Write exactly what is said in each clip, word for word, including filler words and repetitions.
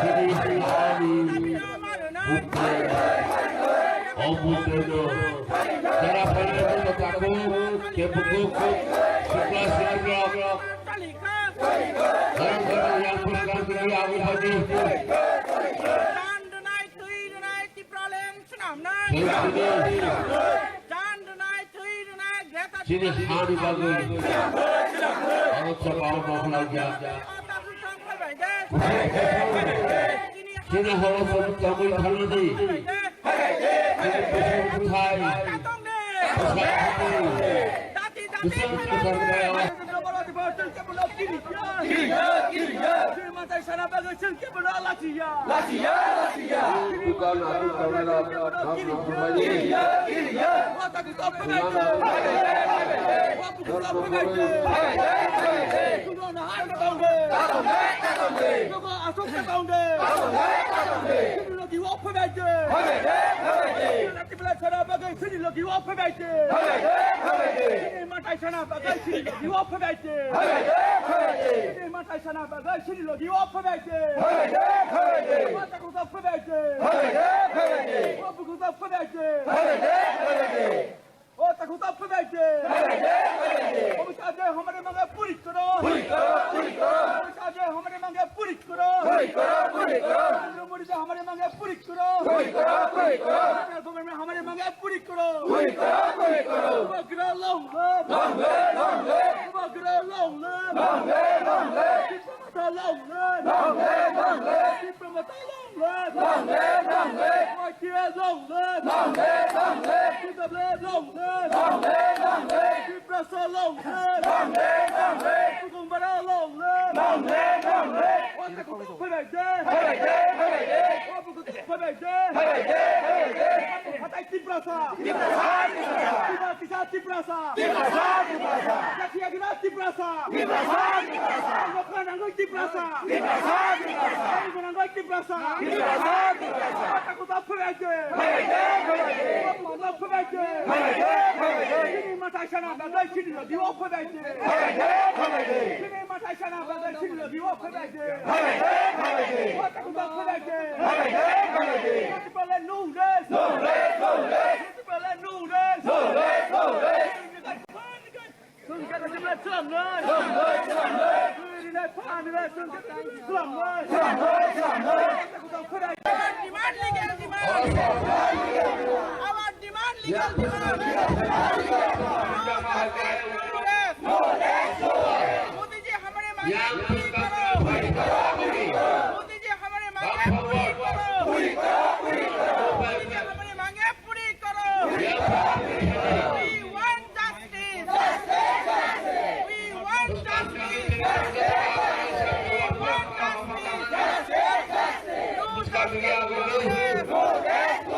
Sini ani bukti. Obuddheno. Jara phainai no takhuk, kebukuk, sikla siklirok. Dharma yang purkan kini abu bagi. Jan rwnai, twi rwnai, Tipraland swnamnai. Sini. Jan rwnai, twi rwnai, Greta Chini Thunberg hani bagwi. Swnamnai. Aro chapa mokhlai ja. Ota song phaibai de. Chini horo song tongwi thalani. Phaibai de. Chini bwswk bwthai. Bwswk bwthai. Dati dati. Bwswk bwthai bwthai. Chini matai sana bagwi chwng kebono lachiya. Lachiya, lachiya. Dukan ati tongnai rok, ham ham hambai. Kiriya, kiriya. Wata di top phagai. Wata di top phagai. Kuno na har ka tonde. Ka tonde, ka tonde. Kuno asok ka tonde. Ka tonde, ka tonde. Kuno logi wok phagai. Phagai, phagai. Kuno logi bela sana bagwi sini logi wok phagai. Phagai, phagai. Sini matai sana bagwi sini logi wok phagai. Phagai, phagai. Sini matai sana bagwi sini logi wok phagai. Phagai, phagai. Wata kuno phagai. Phagai, phagai. Wata kuno phagai. Phagai, phagai. ओ तखुता फुदाइते। फुदाइते, फुदाइते। ओ साजे हमारे मांगे पूरी करो। पूरी करो, पूरी करो। ओ साजे हमारे मांगे पूरी करो। पूरी करो, पूरी करो। नरेंद्र मोदी जी हमारे मांगे पूरी करो। पूरी करो, पूरी करो। नरेंद्र मोदी हमारे मांगे पूरी करो। पूरी करो, पूरी करो। समग्र long live। Long live, long live। समग्र long live। Long live, long live। Long live, long live. Long live, long live. Tipra Motha long live. Long live, long live. Y T A long live. Long live, long live. T W A long live. Long live, long live. Tiprasa long live. Long live, long live. Bukumbara long live. Long live, long live. Wata kutu phabaide. Phabaide, phabaide. Wata kutu phabaide. Phabaide, phabaide. Hatai Tiprasa. Tiprasa, Tiprasa. Tiprasa, Tiprasa. Tiprasa, Tiprasa. Jatia gana Tiprasa. Tiprasa, Tiprasa. Lokha nangoi Tiprasa. Tiprasa, Tiprasa. Lokha nangoi Tiprasa. Tiprasa, Tiprasa. Wata kutu phabaide. Phabaide, phabaide. Wata kutu phabaide. Phabaide, phabaide. Chini matai sana bagwi chini logi wok phabaide. Phabaide, phabaide. Chini matai sana bagwi chini logi wok phabaide. Phabaide, phabaide. Wata kutu phabaide. Phabaide, phabaide. Tipraland no rest. No rest, no rest. Tipraland no rest. No rest, no rest. Our demand, legal demand. Our demand, legal demand. Modi जी, हमारे मांगे पूरी करो। मोदी जी, हमारे मांगे पूरी करो। मोदी जी, हमारे मांगे पूरी करो। We want justice. We want justice. We want justice. No justice.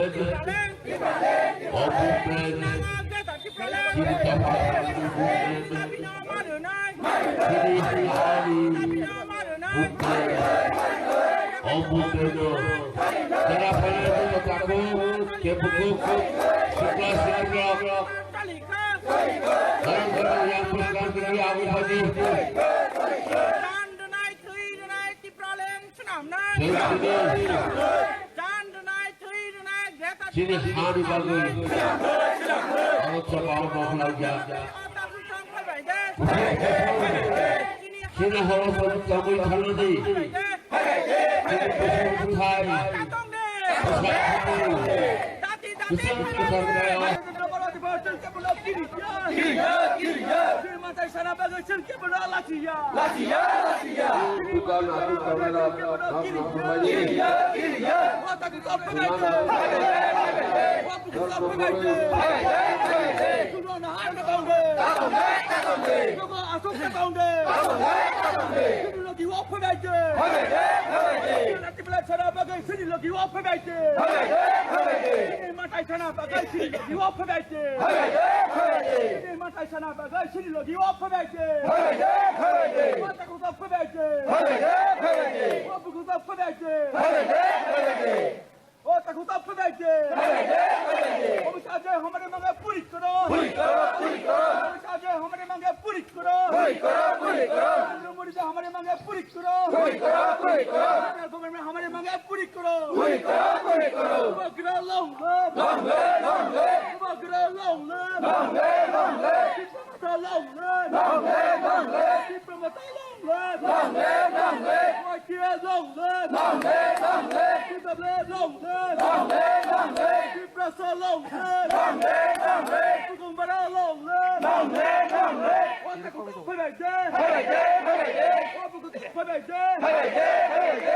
movement, our movement, chini tapha movement, chini hani movement, our movement no. Jara phaina jora takhuk, kebukuk, sukla sukla, jara jara yang phaikha kini abu phaji. Jan rwnai, thwi rwnai, Tipraland swnamnai. Jan rwnai, thwi rwnai, Greater Chini hani bagwi. Aro chapa aro mokhlai ya. Chini horo chapa chapa thaladi. Chini kusum kuthai. Kusum kuthai. Dukan aku kamera. O takhuk ta phwbaidi. Phwbaidi, phwbaidi. Omo sajai hamari mangga puri koro. Puri koro, puri koro. Omo sajai hamari mangga puri koro. Puri koro, puri koro. Nandro mori ja hamari mangga puri koro. Puri koro, puri koro. Central government hamari mangga puri koro. Puri koro, puri koro. Bubagra long live. Long live, long live. Bubagra long live. Long live, long live. Tipra Motha long live. Long live, long live. Tipra Motha long live. Long live, long live. Y T F long live. Long live, long live. T W F long live. Long live, long live. Tiprasa long live. Long live, long live. Bubagra long live. Long live, long live. O takhuk ta phwbaidi. Phwbaidi, phwbaidi. O buku ta phwbaidi. Phwbaidi, phwbaidi.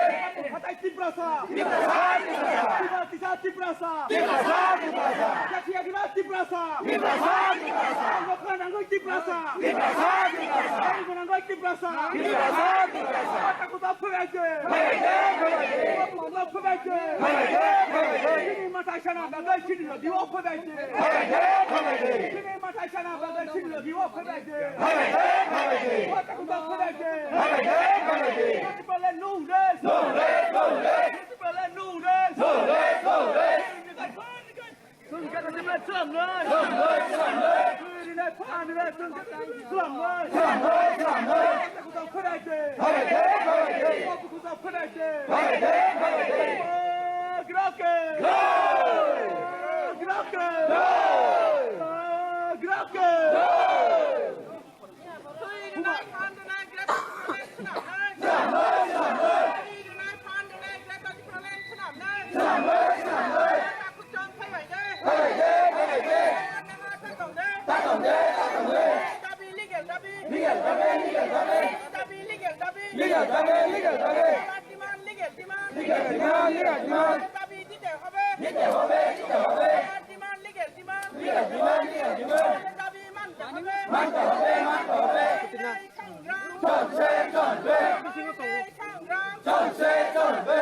Hatai Tiprasa. Tiprasa, Tiprasa. Tiprasa, Tiprasa. Tiprasa, Tiprasa. Tiprasa, Tiprasa. Tiprasa, Tiprasa. Ang nangoi Tiprasa. Tiprasa, Tiprasa. Ang nangoi Tiprasa. Tiprasa, Tiprasa. Takhuk ta phwbaidi. Phwbaidi, phwbaidi. Takhuk ta phwbaidi. Phwbaidi, phwbaidi. Chini mata sana bagwi chini logi o phwbaidi. Phwbaidi, phwbaidi. Chini mata sana bagwi chini logi o phwbaidi. Phwbaidi, phwbaidi. Takhuk ta phwbaidi. Phwbaidi, phwbaidi. Tipra le nung res. Nung res, nung res. Tipra le nung res. Nung res, nung res. Legal দাবি, legal দাবি। Legal দাবি, legal দাবি। Legal দাবি, legal দাবি। Legal demand, legal demand। Legal demand, legal demand। দাবি দিতে হবে। দিতে হবে, দিতে হবে। Legal demand, legal demand। Legal demand, legal demand। দাবি মানতে হবে। মানতে হবে, মানতে হবে। এই সংগ্রাম চলছে, চলবে। এই সংগ্রাম চলছে, চলবে।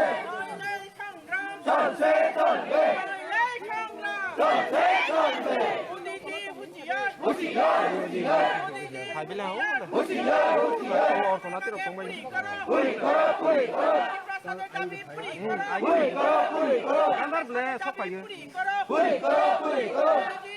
এই সংগ্রাম চলছে, চলবে। এই সংগ্রাম চলছে, চলবে। মোদিজি হুঁশিয়ার। হুঁশিয়ার, হুঁশিয়ার। মোদিজি হুঁশিয়ার। Puring koro, puring koro. Tiprasani dabi puring koro. Puring koro, puring koro. Puring koro, puring koro. Tiprasani dabi puring koro. Puring koro, puring koro. Andar ble sok payo. Puring koro. Puring koro, puring koro.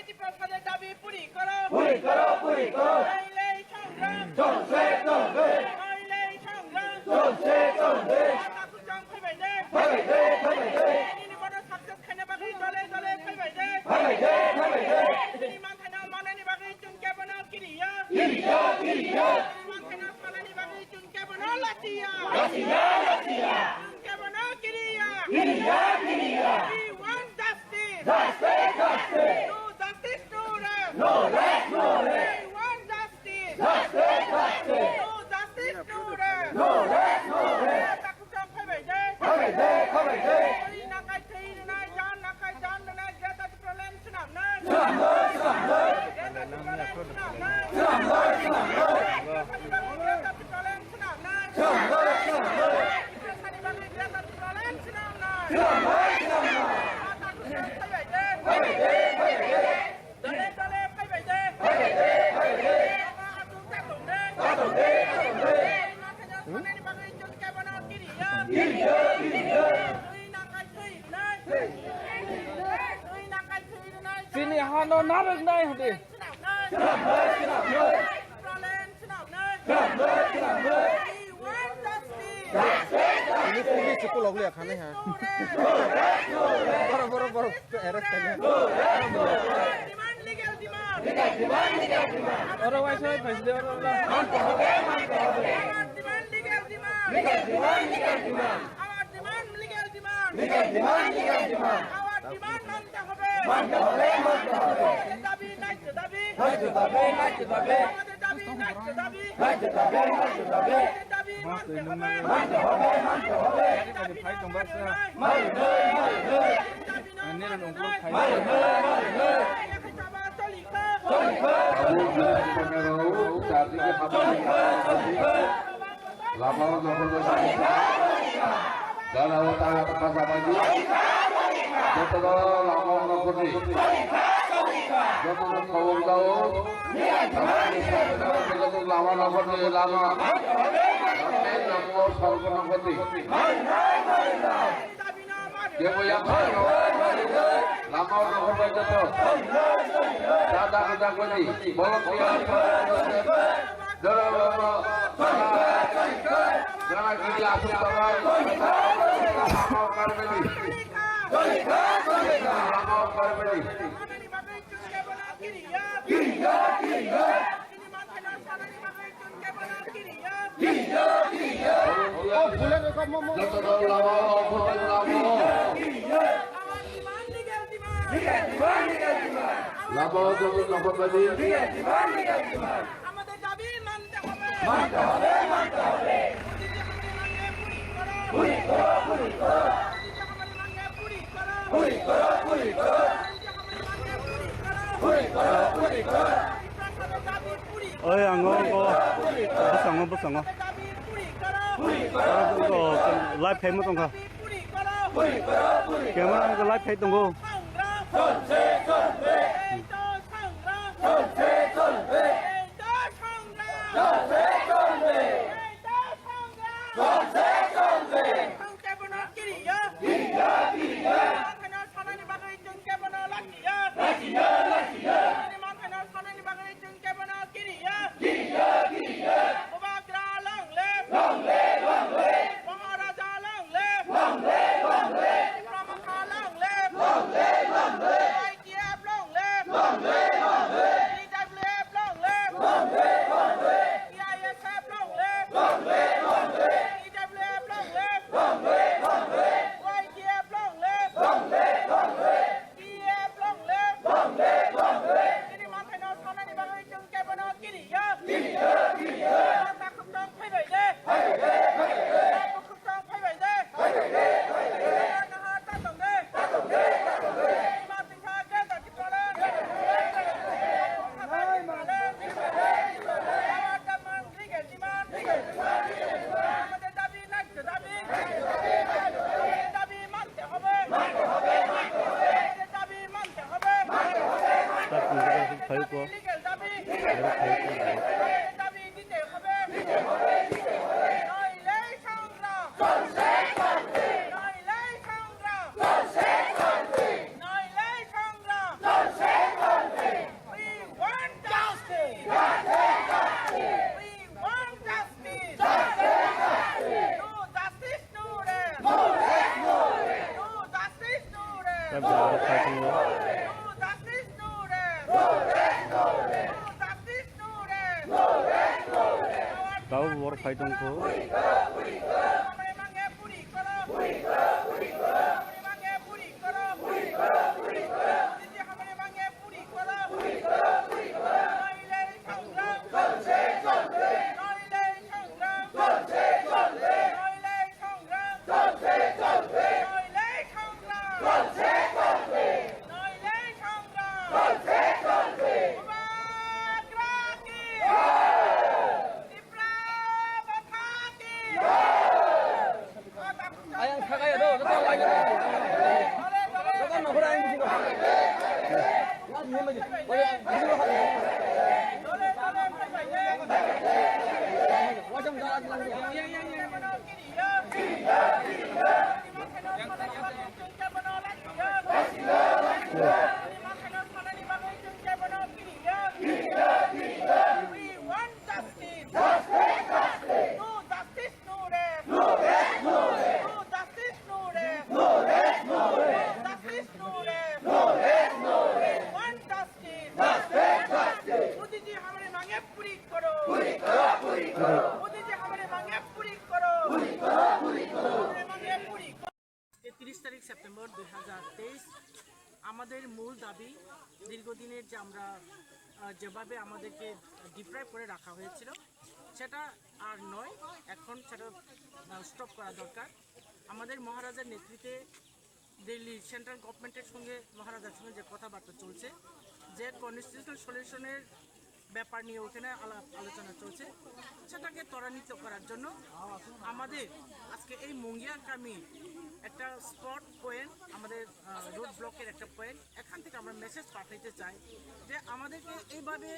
Tiprasani dabi puring koro. Puring koro, puring koro. Hai lei sangram. Chonse, chonse. Hai lei sangram. Chonse, chonse. Ata kuchang phaibai de. Phaibai de, phaibai de. Nini bono success khaina bagwi dole dole phaibai de. Phaibai de, phaibai de. Nini manthaino manani bagwi chwng kebono kiriya. Kiriya, kiriya. Nini manthaino manani bagwi chwng kebono lachiya. Lachiya, lachiya. Chwng kebono kiriya. Kiriya, kiriya. We want justice. Justice, justice. No justice, no rest. No rest, no rest. We want justice. Justice, justice. No justice, no rest. No rest, no rest. Chini hano narwknai hwdi. Ini puli cukup log liya khani ha. Boro, boro, boro. Arrest khaina. Demand, legal demand. Oro waisa waisa de oro oro. Our demand, legal demand. Our demand, legal demand. Our demand মানতে হবে। মানতে হবে, মানতে হবে। আমাদের দাবি, ন্যায্য দাবি। ন্যায্য দাবি, ন্যায্য দাবি। আমাদের দাবি, ন্যায্য দাবি। ন্যায্য দাবি, ন্যায্য দাবি। আমাদের দাবি মানতে হবে। মানতে হবে, মানতে হবে। দাবি না মানলে নয়। মানলে নয়, মানলে নয়। দাবি না মানলে নয়। মানলে নয়, মানলে নয়। লেখা চাবা চলি খা। চলি খা। Lama o jabardasti. Dara o ta kasa bai di. Joto lama o nokol di. Joto no khobor dao. Lama nokol di, lama. Lama o sorgo nokol di. Kebo ya phano. Lama o nokol bai joto. Dada kasa bai di. Bolok ya. Dara lama. Dara kiri asuk tangai. Lama o karbeli. Lama o karbeli. Joto lama o nokol bai lama. Lama o joto nokol bai di. আমাদের দাবি মানতে হবে। মানতে হবে, মানতে হবে। মোদিজি হামারে মাঙ্গে পুরি করো। পুরি করো, পুরি করো। পুরি করো, পুরি করো। পুরি করো, পুরি করো। পুরি করো, পুরি করো। তিপ্রা সরকারের দাবি পুরি করো। Oi, ang o, ang o. Bwskango, bwskango. দাবি পুরি করো। পুরি করো, পুরি করো। Live khaima tongkha. পুরি করো। পুরি করো, পুরি করো। Camera ang live khai tongo. সংগ্রাম। চলছে, চলবে। এই তো সংগ্রাম। চলছে, চলবে। এই তো সংগ্রাম। চলছে, চলবে। এই তো সংগ্রাম। চলছে, চলবে। সংক্ষেপণ ক্রিয়া। ক্রিয়া, ক্রিয়া। মাথানো সানানি বাগৈ চুনকে বনো লাচিয়া। লাচিয়া, লাচিয়া। মাথানো সানানি বাগৈ চুনকে বনো ক্রিয়া। ক্রিয়া, ক্রিয়া। Bubagra long live. Long live, long live. Maharaja long live. Long live, long live. Tipra Motha long live. Long live, long live. Y T F long live. Long live, long live. T W F long live. Long live, long live. T I S F long live. Long live, long live. T W F long live. Long live, long live. Y T F long live. Long live, long live. T F long live. Long live, long live. Chini manthaino sanani bagwi chwng kebono kiriya. Kiriya, kiriya. Takhuk tong phaibai de. Phaibai de, phaibai de. Takhuk tong phaibai de. Phaibai de, phaibai de. Naha ta tong de. Ta tong de, ta tong de. Ima tisa Greater Tipraland. Greater Tipraland. Legal demand. Legal demand. আমাদের দাবি ন্যায্য দাবি। দাবি মানতে হবে। দাবি মানতে হবে। দাবি মানতে হবে। Legal দাবি। দাবি দিতে হবে। নইলে সংগ্রাম। নইলে সংগ্রাম। নইলে সংগ্রাম। We want justice! We want justice! No justice, no rest! No justice, no rest! No justice, no rest! Tau bor khai tongkho. Ayang sakai do, do lai do. Do do no hora ang busi ko. Wajam jalan lang. September দুই হাজার তেইশ। আমাদের মূল দাবি, দীর্ঘদিনের যে আমরা, আহ, যেভাবে আমাদেরকে ডিপ্রাইভ করে রাখা হয়েছিল, সেটা আর নয়। এখন সেটা, আহ, স্টপ করা দরকার। আমাদের মহারাজার নেতৃত্বে দিল্লি সেন্ট্রাল গভর্নমেন্টের সঙ্গে, মহারাজার সঙ্গে যে কথাবার্তা চলছে, যে কনস্টিটিউশনাল সলিউশনের ব্যাপার নিয়ে ওখানে আলাপ আলোচনা চলছে, সেটাকে ত্বরান্বিত করার জন্য আমাদের আজকে এই মুঙ্গিয়াকামী একটা স্পট পয়েন্ট, আমাদের, আহ, রোড ব্লকের একটা পয়েন্ট, এখান থেকে আমরা মেসেজ পাঠাইতে চাই যে আমাদেরকে এইভাবে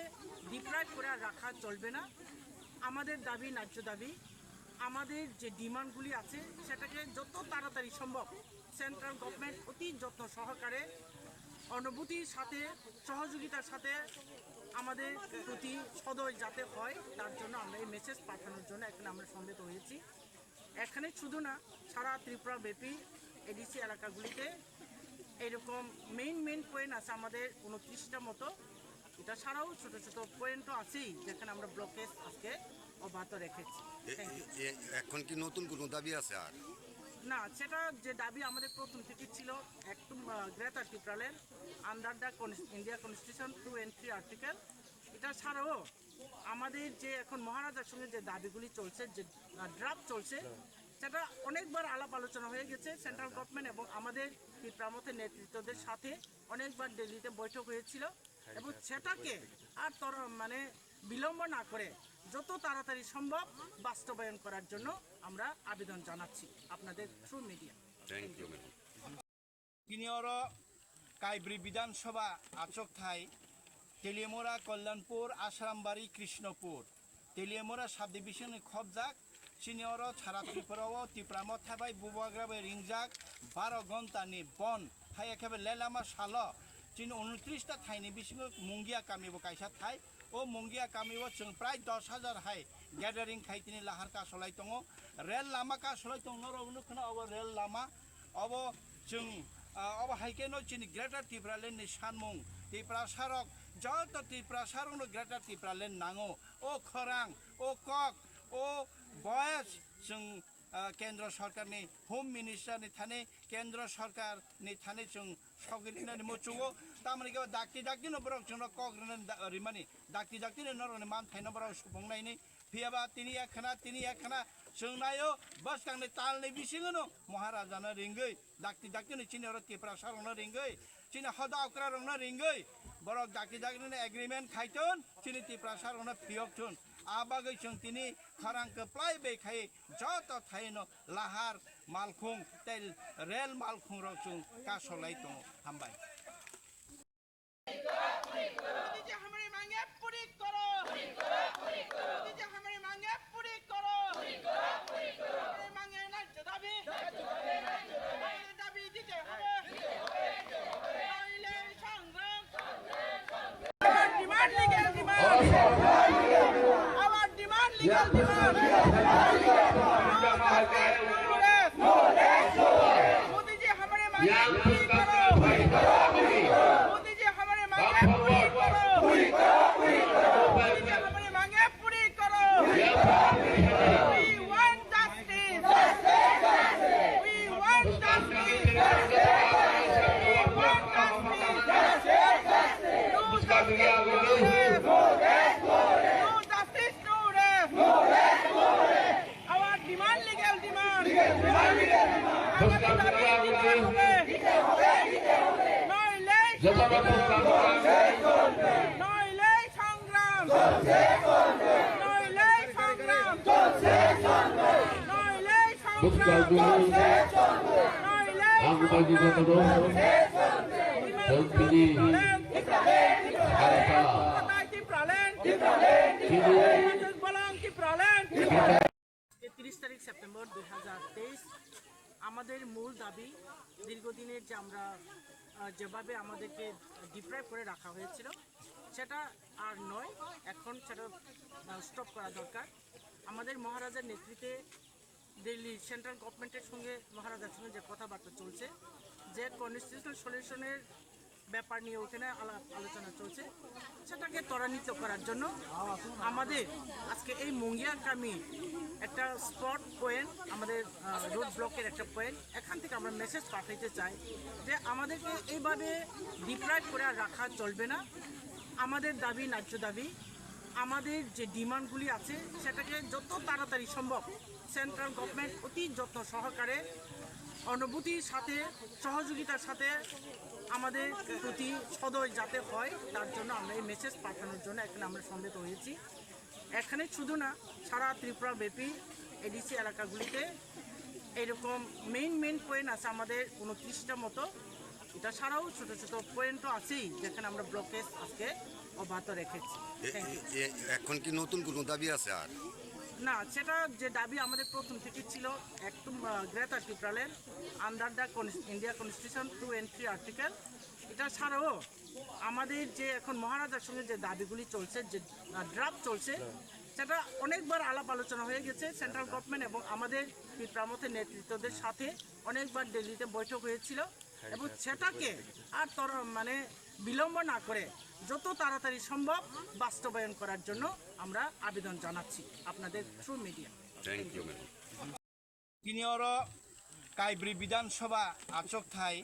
ডিপ্রাইভ করে আর রাখা চলবে না। আমাদের দাবি, ন্যায্য দাবি, আমাদের যে ডিমান্ডগুলি আছে, সেটাকে যত তাড়াতাড়ি সম্ভব সেন্ট্রাল গভর্নমেন্ট অতি যত্ন সহকারে, অনুভূতির সাথে, সহযোগিতার সাথে আমাদের প্রতি সদয় যাতে হয়, তার জন্য আমরা এই মেসেজ পাঠানোর জন্য এখানে আমরা সমবেত হয়েছি। এখানে শুধু না, সারা ত্রিপুরা ব্যাপী এডিসি এলাকাগুলিতে এরকম মেইন মেইন পয়েন্ট আছে আমাদের উনত্রিশটা মতো। এটা ছাড়াও ছোট ছোট পয়েন্টও আছেই, যেখানে আমরা ব্লকেজ আজকে অব্যাহত রেখেছি। এ-, Thank you। এ-, এ-, এখন কি নতুন কোনো দাবি আছে আর? না, সেটা যে দাবি আমাদের প্রথম থেকে ছিল, একদম, আহ, greater Tipraland under the India constitution two and three article. এটা ছাড়াও আমাদের যে এখন মহারাজার সঙ্গে যে দাবিগুলি চলছে, যে, আহ, ড্রাফট চলছে, সেটা অনেকবার আলাপ আলোচনা হয়ে গেছে সেন্ট্রাল গভর্নমেন্ট এবং আমাদের টিপ্রামথের নেতৃত্বদের সাথে অনেকবার দিল্লিতে বৈঠক হয়েছিল এবং সেটাকে আর তর-, মানে, বিলম্ব না করে যত তাড়াতাড়ি সম্ভব বাস্তবায়ন করার জন্য আমরা আবেদন জানাচ্ছি আপনাদের through media. Thank you, ma'am. Tini oro Kaibri Bidhan Sabha achukthai Teliamura, Kalyanpur, Asrambari, Krishnapur, Teliamura subdivision ni khobjak. Chini oro sara Tripura o Tipra Motha bai bubagra bai ringjak baro gonta ni bon. Hai khe bai le lama salo chini unotris ta thai ni bisingo Mungia kami bo kaisa thai. O Mungia kami o chwng prai dos hajar hai gathering khai tini lahar kasolai tongo. Rel lama kasolai tong norok nukha na obo rel lama. Obo chwng, ah, obo hai khe no chini Greater Tipraland ni sanmung, Tiprasa rok, joto Tiprasa rok no Greater Tipraland nango. O khorang, o kok, o voice chwng, ah, Kendra Sarkar ni Home Minister ni thani, Kendra Sarkar ni thani chwng sogwi rinani muchungo. Tamoni khe dakti dakti no borok chwngno kok rinani da-, rimani, dakti dakti no norok ni manthai no borok supung nai ni. Phiyaba tini ekhna, tini ekhna chwng naio, bwskangni talni bisingono Maharajano ringwi, dakti daktino chini oro Tiprasarokno ringwi, chini hoda okrarokno ringwi, borok dakti daktino agreement khaiton, chini Tiprasarokno phiyokton. A bagwi chwng tini khorang kwplai bai khai joto thaino lahar malkhung tei rel malkhungrok chwng kasolai tongo. Hambai. Modi ji हमारी मांगे पूरी करो। मोदी जी हमारी मांगे पूरी करो। हमारी मांगे ন্যায্য দাবি। ন্যায্য দাবি দিতে হবে। নইলে সংগ্রাম। Our demand, legal demand. Our demand, legal demand. Modi जी हमारे मांगे पूरी करो। मोदी जी हमारे मांगे पूरी करो। मोदी जी हमारे मांगे पूरी करो। We want justice. We want justice. We want justice. No justice, no rest. No justice, no rest. Our demand, legal demand. Legal demand, legal demand. আমাদের দাবি দিতে হবে। দিতে হবে, দিতে হবে। নইলে যথাযথ সংগ্রাম। নইলে সংগ্রাম। নইলে সংগ্রাম। নইলে সংগ্রাম। নইলে সংগ্রাম। নইলে সংগ্রাম। তিরিশ তারিখ সেপ্টেম্বর দুই হাজার তেইশ। আমাদের মূল দাবি, দীর্ঘদিনের যে আমরা, আহ, যেভাবে আমাদেরকে ডিপ্রাইভ করে রাখা হয়েছিল, সেটা আর নয়, এখন সেটা, আহ, স্টপ করা দরকার। আমাদের মহারাজার নেতৃত্বে দিল্লি সেন্ট্রাল গভর্নমেন্টের সঙ্গে, মহারাজার সঙ্গে যে কথাবার্তা চলছে, যে কনস্টিটিউশনাল সলিউশনের ব্যাপার নিয়ে ওখানে আলাপ আলোচনা চলছে, সেটাকে ত্বরান্বিত করার জন্য আমাদের আজকে এই মুঙ্গিয়া কামি একটা স্পট পয়েন্ট, আমাদের রোড ব্লকের একটা পয়েন্ট, এখান থেকে আমরা মেসেজ পাঠাইতে চাই যে আমাদেরকে এইভাবে ডিপ্রাইভ করে আর রাখা চলবে না। আমাদের দাবি, ন্যায্য দাবি, আমাদের যে ডিমান্ডগুলি আছে, সেটাকে যত তাড়াতাড়ি সম্ভব সেন্ট্রাল গভর্নমেন্ট অতি যত্ন সহকারে, অনুভূতির সাথে, সহযোগিতার সাথে আমাদের প্রতি সদয় যাতে হয়, তার জন্য আমরা এই মেসেজ পাঠানোর জন্য এখানে আমরা সমবেত হয়েছি। এখানে শুধু না, সারা ত্রিপুরা ব্যাপী এডিসি এলাকাগুলিতে এইরকম মেইন মেইন পয়েন্ট আছে আমাদের উনত্রিশটা মতো। এটা ছাড়াও ছোট ছোট পয়েন্টও আছেই, যেখানে আমরা ব্লকেজ আজকে অব্যাহত রেখেছি। এ- Thank you. এ- এ- এখন কি নতুন কোনো দাবি আছে আর? না, সেটা যে দাবি আমাদের প্রথম থেকে ছিল, একদম greater Tipraland under the India constitution two and three article. এটা ছাড়াও আমাদের যে এখন মহারাজার সঙ্গে যে দাবিগুলি চলছে, যে ড্রাফট চলছে, সেটা অনেকবার আলাপ আলোচনা হয়ে গেছে। সেন্ট্রাল গভর্নমেন্ট এবং আমাদের টিপ্রামথের নেতৃত্বদের সাথে অনেকবার দিল্লিতে বৈঠক হয়েছিল এবং সেটাকে আর তর মানে বিলম্ব না করে যত তাড়াতাড়ি সম্ভব বাস্তবায়ন করার জন্য আমরা আবেদন জানাচ্ছি আপনাদের through media. Thank you, madam. Tini oro Kaibri Bidhan Sabha achukthai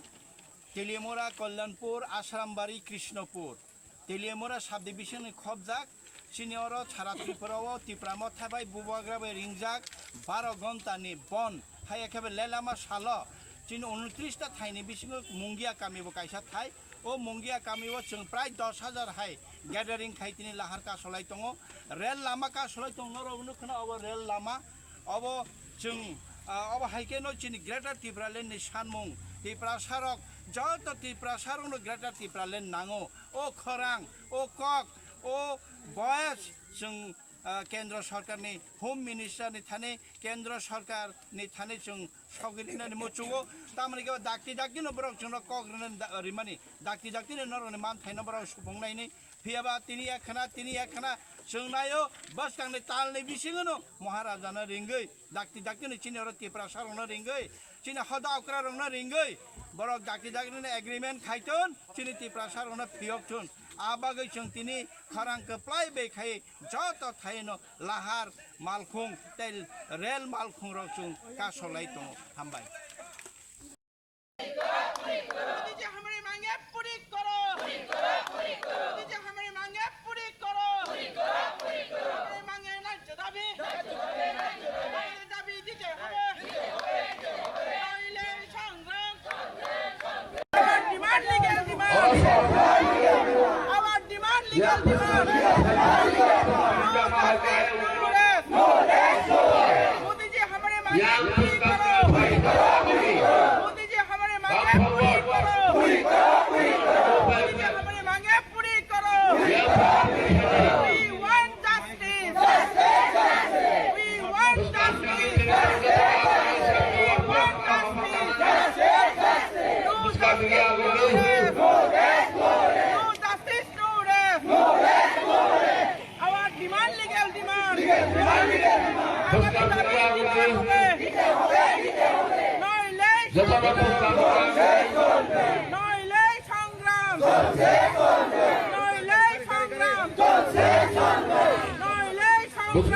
Teliamura, Kalyanpur, Ashrambari, Krishnapur, Teliamura subdivision ni khobjak. Chini oro sara Tripura o Tipra Motha bai bubagra bai ringjak baro ghonta ni bon hai, ekhe bai lelama salo chini unotris ta thai ni bisingo Mungia kami bo kaisa thai. O Mungia kami o chwng prai dos hajar hai gathering khai tini lahar kasolai tongo. Rel lama kasolai tong norok nukha na obo rel lama. Obo chwng, ah, obo hai khe no chini Greater Tipraland ni sanmung, Tiprasa rok, joto Tiprasa rok no Greater Tipraland nango. O khorang, o kok, o voice chwng, ah, Kendra Sarkar ni Home Minister ni thani, Kendra Sarkar ni thani chwng sogwi rinani muchungo. Tamoni khe dakti dakti no borok chwngno kok rinani da-, rimani, dakti dakti no norok ni manthai no borok supung nai ni. Phiya ba tini ekhana, tini ekhana chwng naio bwskangni talni bisingono Maharaja no ringwi, dakti dakti no chini oro Tiprasa rokno ringwi, chini hoda okra rokno ringwi, borok dakti dakti no agreement khaiton, chini Tiprasa rokno phiyok thun. A bagwi chwng tini khorang kwplai bai khai joto thaino lahar malkhung tei rel malkhung rok chwng kasolai tongo. Hambai. Modi ji हमारी मांगे पूरी करो। मोदी जी हमारी मांगे पूरी करो। हमारी मांगे न्याय्य दाबी। ন্যায্য দাবি দিতে হবে। নইলে সংগ্রাম। Our demand, legal demand. Our demand, legal demand. Modi जी हमारे मांगे पूरी करो। मोदी जी हमारे मांगे पूरी करो। मोदी जी हमारे मांगे पूरी करो। We want justice. We want justice. We want justice. No justice, no rest. No justice, no rest. Our demand, legal demand. আগামী দাবি দিতে হবে। নইলে সংগ্রাম। নইলে সংগ্রাম। নইলে সংগ্রাম। নইলে সংগ্রাম। নইলে সংগ্রাম।